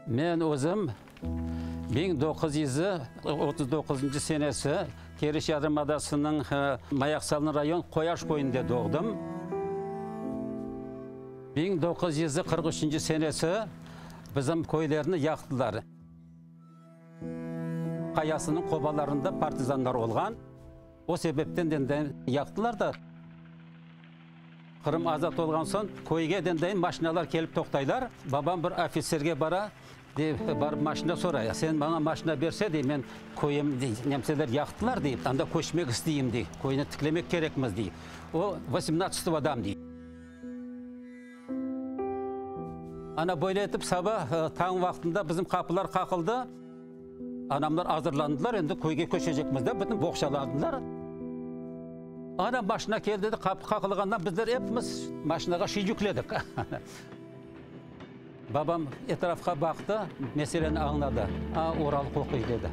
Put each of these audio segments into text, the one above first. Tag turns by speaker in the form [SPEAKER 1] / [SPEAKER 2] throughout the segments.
[SPEAKER 1] Men özüm 1939 senesi Keriç yarımadasınıñ Mayaqsalın rayon Qoyaş köyünde doğdım. 1943 senesi bizim köylerni yaqtılar. Qayasınıñ qobalarında partizanlar olğan. O sebepten de yaqtılar da. Qırım azat olğan soñ, köyge dendayın maşinalar kelip toqtaylar. Babam bir ofitserge bara, dey, barıp maşina soray. Sen maña maşina berse, dey, men köyüm, dey, nemseler yaqtılar, dey, anda köçmek isteyim, dey, köyni tiklemek kerekmiz, dey. O, vosemnadtsatogo dam, dey. Ana, böyle etip saba tañ vaqtında bizim qapılar qaqıldı. Anamlar azırlandılar, endi köyge köçecekmiz dep, bütün boğçalandılar. Ana maşina keldi dedi, qapı qaqılğandan bizler epimiz maşinağa şiy yükledik. Babam etrafqa baqtı, meseleni añladı. A, Oral qoquy, dedi.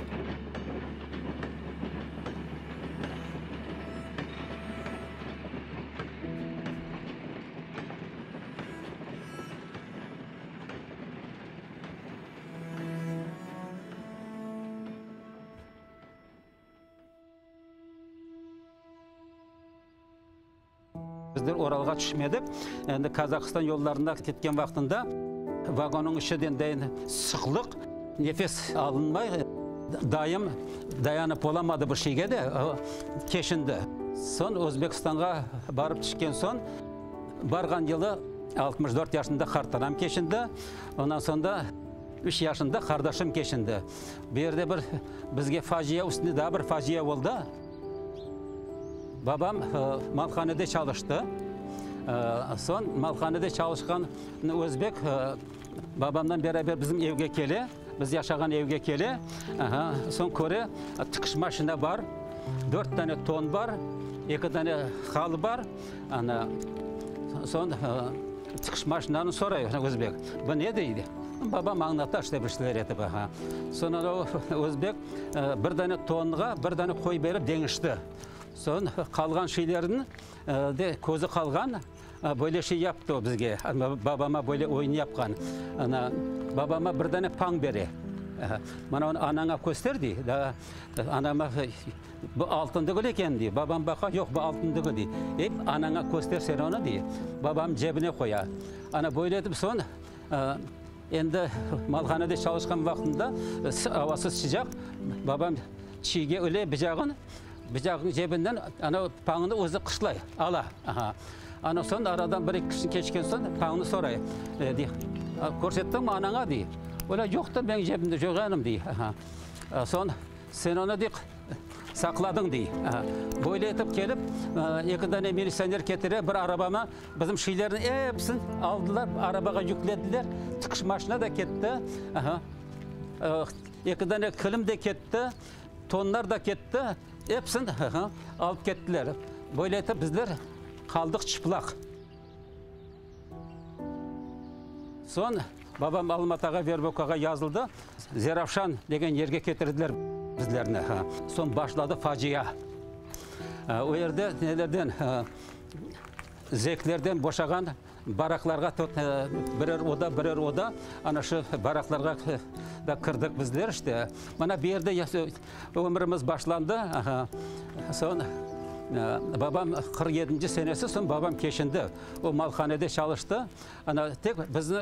[SPEAKER 1] Bizler Oralğa tüşmedik. Endi Kazahstan yollarında ketken vaqtında vagonnıñ içi dendayın sıqlıq, nefes alınmay. Dayım dayanıp olamadı bir şeyge de, keçindi. Soñ Özbekistanğa barıp tüşken soñ, barğan yılı 64 yaşında qartanam keçindi. Ondan soñ da üç yaşında qardaşım keçindi. Bu yerde bir bizge facia üstüne daa bir facia oldı. Babam malhanede çalıştı. Soñ malhanede çalışqan özbek babamdan beraber bizim evge kele, biz yaşağan evge kele. Soñ köre, tikiş maşina bar, dört tane ton bar, eki tane halı bar. Ana, soñ tikiş maşinanı soray özbek, bu ne dey. Babam añlata işte bir şeyler etip. Soñ o özbek Bir dane tonğa bir dane qoy berip deñişti. Soñ qalğan şeylerni de közü qalğan, böyle şey yaptı o bizge. Babama böyle oyun yapqan. Ana, babama bir dane pañ bere. Mana onı anaña köster dey. Daa anama bu altın degil eken dey. Babam baqa, yoq, bu altın degil dey. Ep anaña köster sen onı dey. Babam cebine qoya. Ana böyle etip soñ Endi malhanede çalışqan vaqtımda avası sıcaq, babam çiyge öle bıcağın, bıcağınıñ cebinden ana pañnı özü qışlay, ala. Ana soñ aradan bir-eki kün keçken soñ pañnı soray, dey, körsettiñmi anaña, dey. Öyle yoq da menim cebimde, coyğanım, dey. Soñ sen onı, dey, saqladıñ, dey. Böyle etip kelip, eki dane militsioner ketire bir arabama, Bizim şeylerni episini aldılar, arabağa yüklediler, tikiş maşina da ketti, eki dane kilim de ketti, tonlar da ketti, episini alıp kettiler. Böyle etip bizler qaldıq çıplaq. Soñ babam Almatağa verbovkağa yazıldı, Zeravşan degen yerge ketirdiler bizlerni. Soñ başladı facia. O yerde nelerden Zeklerden boşağan baraklarğa birer oda, birer oda, ana şu baraklarğa da kirdik bizler işte. Mana bu yerde ömrümiz başlandı. Soñ babam 47-nci senesi, soñ babam keçindi. O malhanede çalıştı. Ana tek bizni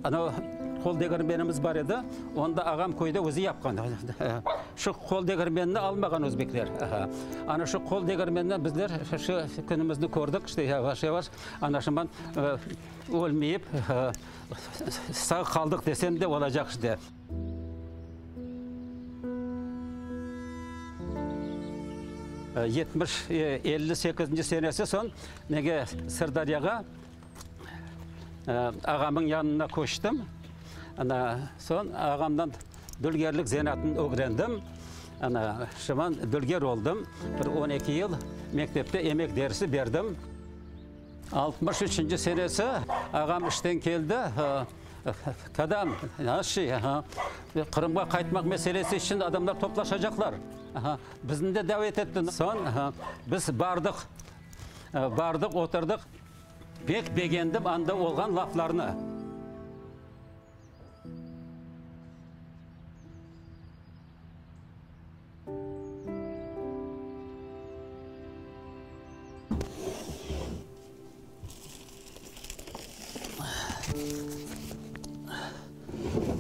[SPEAKER 1] ana qol degirmenimiz bar edi, onı da ağam köyde özü yapqan. Şu qol degirmenini almağan özbekler. Ana şu qol degirmeninden bizler şu künümizni kördik, işte yavaş-yavaş ana şundan ölmeyip sağ qaldıq desem de olacaq işte. 70, 58-nci senesi soñ nege Sırdaryağa Ağamıñ yanına köçtim. Ana, soñ ağamdan dülgerlik zenaatını ögrendim. Ana, şiman dülger oldım. Bir 12 yıl mektepte emek dersi berdim. 63-nci senesi ağam işten keldi. Kadam, nasıl şey, Qırımğa qaytmaq meselesi içün adamlar toplaşacaqlar. Bizni de davet etti. Soñ biz bardıq. Bardıq, oturdıq. Pek begendim anda olğan laflarnı.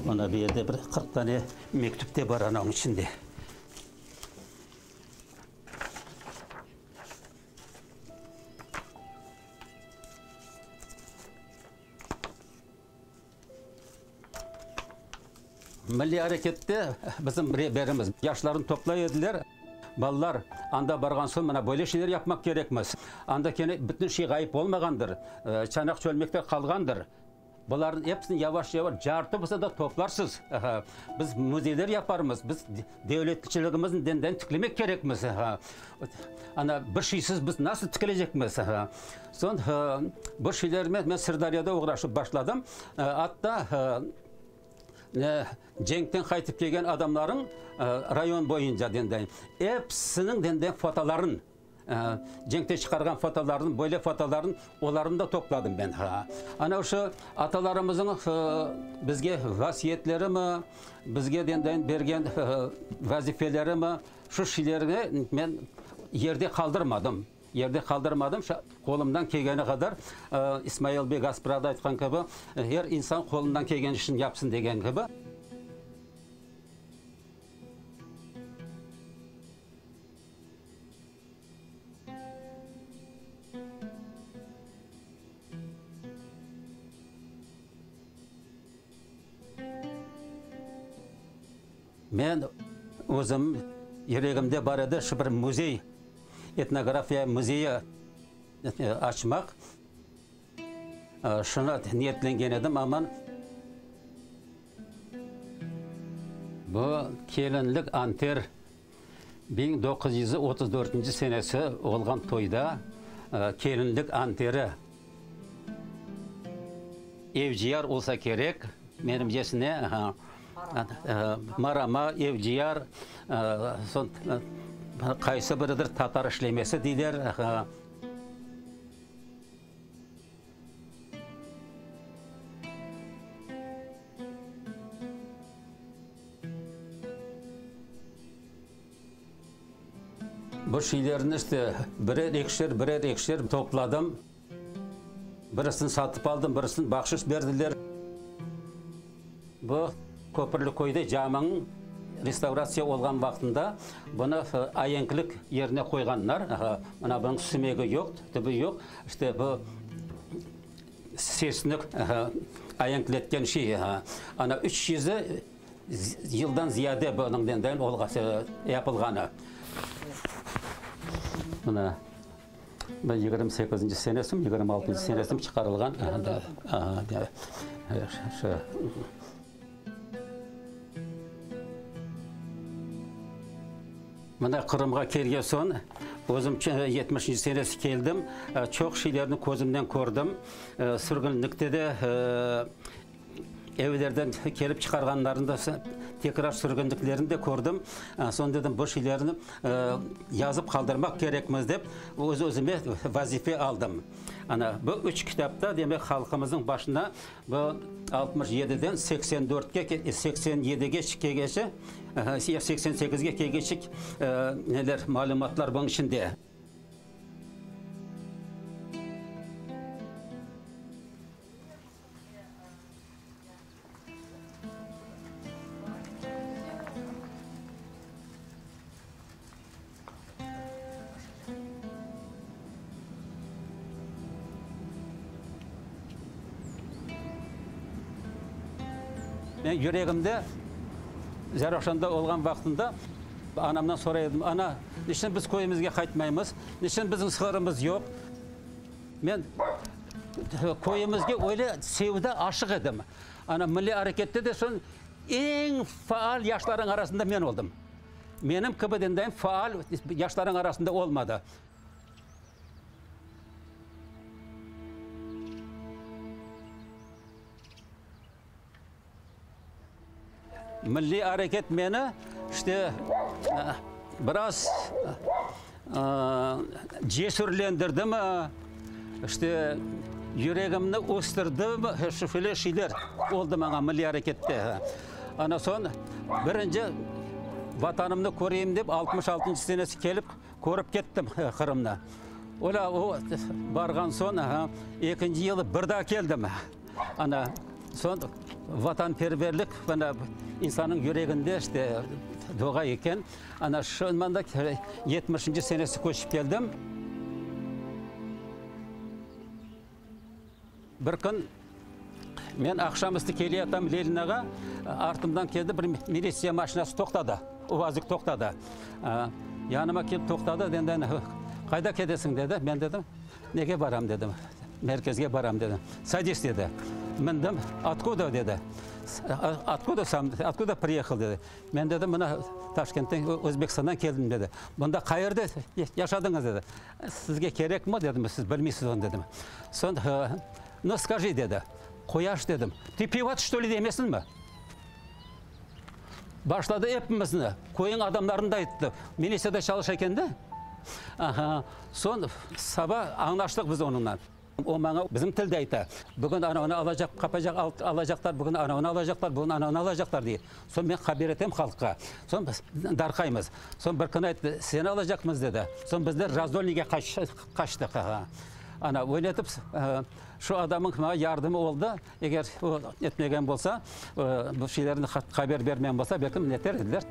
[SPEAKER 1] Mına bu yerde bir 40 tane mektüp de bar anavnıñ içinde. Milliy arekette bizim reberimiz yaşlarnı toplay ediler. Balalar, anda barğan soñ mına böyle şeyler yapmaq kerekmiz. Anda kene bütün şey ğayıp olmağandır, çanaq-çölmekler qalğandır. Bularnıñ episini yavaş-yavaş cartı bolsa da toplarsız. Biz müzeyler yaparmız, biz devletçiligimizni denden tiklemek kerekmiz. Ana, bir şeysiz biz nasıl tiklecekmiz? Soñ bu şeylernen men Sırdaryada oğraşıp başladım. Atta cenkten qaytıp kelgen adamlarıñ rayon boyunca denden episiniñ denden fotoların, cenkte çıqarğan fotoların, böyle fotoların, olarnı da topladım men. Ana şu atalarımızıñ bizge vasiyetlerimi, bizge denden bergen vazifelerimi, şu şeylerni men yerde qaldırmadım. Yerde qaldırmadım, qolumdan kelgeni qadar, İsmail bey Gasprada aytqan kibi, er insan qolundan kelgen işini yapsın degen kibi. Men özüm yüregimde bar edi şu bir müzey, etnografiya müzeyi açmaq. Şuna niyetlengen edim, amma bu kelinlik anter 1934 senesi olğan toyda kelinlik anteri evciyar olsa kerek, menimcesine, marama, evciyar, soñ qaysı biridir tatar işlemesi deyler. Bu şeylerni işte birer ekişer, birer ekişer topladım. Birisini satıp aldım, birisini bahşış berdiler. Bu Köpürli köyde caminiñ restavratsiya olğan vaqtında bunı aenklik yerine qoyğanlar. Mına bunıñ sümegi yoq, tübü yoq. İşte bu sesni aenkletken şey. Ana 300 yıldan ziyade bunıñ yapılğanı. Mına. Bu 28-nci senesi mi, 26-ncı senesi mi çıqarılğan. Şu. Mında Qırımğa kelgen soñ, özüm 70-nci senesi keldim, çoq şeylerni közümnen kördim. Sürgünlikte de Evlerden kelip çıqarğanlarını da, tekrar sürgünliklerini de kördim. Soñ dedim, bu şeylerni yazıp qaldırmaq kerekmiz dep, öz-özüme vazife aldım. Ana, bu üç kitapta, demek, halqımıznıñ başına bu 67-den 84-ke, 87-ge kelgence, 88-ge kelgence neler, malümatlar bunıñ içinde. Men yüregimde Zerafşanda olğan vaqtında anamdan soray edim, Ana, niçün biz köyümizge qaytmaymız? Niçün bizim sığırımız yoq? Men köyümizge öyle sevda aşıq edim. Ana, milliy arekette de soñ eñ faal yaşlarnıñ arasında men oldım. Menim kibi dendayım faal yaşlarnıñ arasında olmadı. Milliy areket meni, işte, biraz cesürlendirdimi, işte, yüregimni östürdimi, şu şöyle şeyler oldı maña milliy arekette. Ana soñ birinci Vatanımnı köreyim dep, 66-ncı senesi kelip, körip kettim Qırımnı. Öyle o barğan soñ, ekinci yılı bir daa keldim. Ana soñ. Vatanperverlik mına insannıñ yüreginde işte doğa eken. Ana şu mında yetmişinci senesi köçip keldim. Bir kün men aqşam üstü keleyatam Leninağa, artımdan keldi bir militsiya maşinası toqtadı, UAZik toqtadı. Yanıma kelip toqtadı, menden qayda ketesiñ dedi, men dedim, nege baram dedim, merkezge baram dedim. Sadis dedi, mindim, otkuda dedi, otkuda sam, otkuda priyehal dedi. Men dedim, mına Taşkentten, Özbekistandan keldim dedi. Bunda qayerde yaşadıñız dedi. Sizge kerekmi dedim, siz bilmeysiz onı dedim. Soñ, nu, skaji dedi. Quyaş dedim. Tı pivat çto li demesinmi? Başladı epimizni, köyüñ adamlarını da ayttı. Milisiyada çalışa eken de. Aha, soñ saba añlaştıq biz onıñla. O maña bizim tilde ayta, Bugün anavını alacaq, qapacaq, alacaqlar, bugün anavını alacaqlar, bugün anavını alacaqlar, dey. Soñ men haber etem halqqa. Soñ biz darqaymız. Soñ bir kün ayttı, Seni alacaqmız, dedi. Soñ bizler Razdolniyge qaçtıq. Ana, öyle etip, şu adamıñ maña yardımı oldı. Eger o etmegen bolsa, bu şeylerni haber bermegen bolsa, belki neter ediler.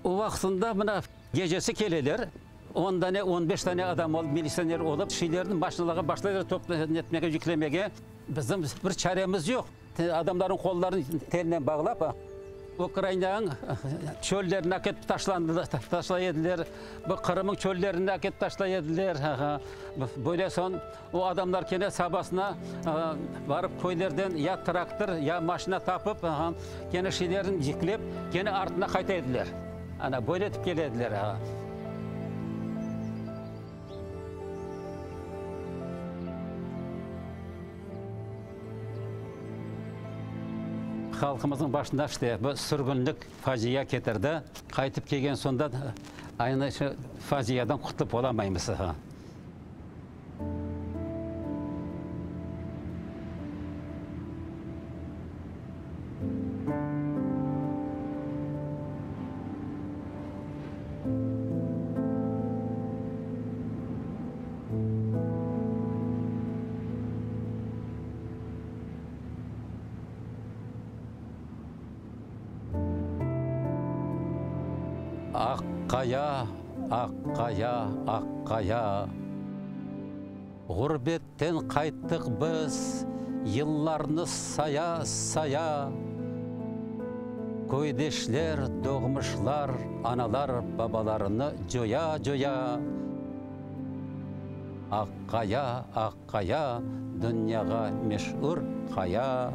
[SPEAKER 1] O vaqtında mına gecesi keleler. On dane, on beş dane adam olıp, militsioner olıp, şeylerni maşinalarğa başlaylar top netmege, yüklemege. Bizim bir çaremiz yoq. Adamlarnıñ qollarını telnen bağlap, Ukrainanıñ çöllerine aketip taşlandı, taşlay ediler. Bu Qırımıñ çöllerine aketip taşlay ediler. Böyle soñ o adamlar kene sabasına barıp köylerden ya traktor, ya maşina tapıp, kene şeylerini yüklep, kene artına qayta ediler. Ana, böyle etip kele ediler. Halqımıznıñ başında işte bu sürgünlik facia ketirdi. Qaytıp kelgen soñ da aynı şu faciadan qurtulıp olamaymız. Aq qaya, aq qaya, aq qaya, Ğurbetten qayttıq biz, yıllarnı saya-saya. Köydeşler, doğmuşlar, analar, babalarını coya-coya. Aq qaya, aq qaya, dünyağa meşur qaya.